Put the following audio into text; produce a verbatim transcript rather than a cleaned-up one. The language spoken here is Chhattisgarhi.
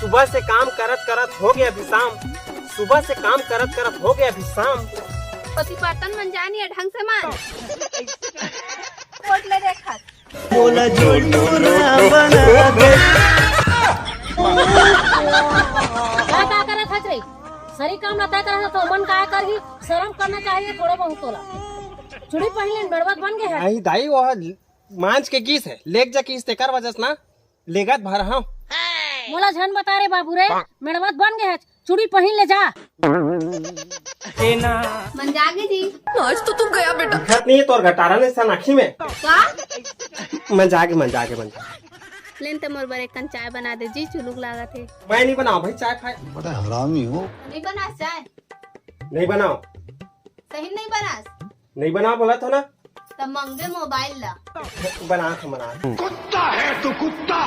सुबह से काम करत करत हो गया अभी शाम। सुबह से काम करत करत हो गया अभी शाम। पति बर्तन मन जानी है ढंग से मान। कोट ले देखत। मोला झोलटूरा बना दे। का का करत हस रे? सरी काम रहता करत तो मन का करही? शर्म करना चाहिए थोड़ा बहुत तोला। चूड़ी पहन ले, मेड़वत बन गए है। आई दाई, वो मांझ के गीस है, लेग जा गीस तेकर वजह से ना लेगत भर हाँ। मोला झन बता रे बाबू रे, मेड़वत बन गए है, चूड़ी पहन ले जा। मन जागे जी। आज तो तू गया बेटा। दिखत नहीं है तोर गटारा ने सन आँखी में। का? मन जागे, मन जागे, मन जागे। लेन ते मोर बर एक कन चाय बना दे जी, चुलुक लागत है। मैं नहीं बनाओ भाई चाय फाय। बड़ा हरामी हो। नहीं बनास चाय? नहीं बनाओ। सही नहीं बनास? नहीं बनाओ बोला था ना। तब मंगबे मोबाइल ला। बना था, बना। कुत्ता है तू, कुत्ता।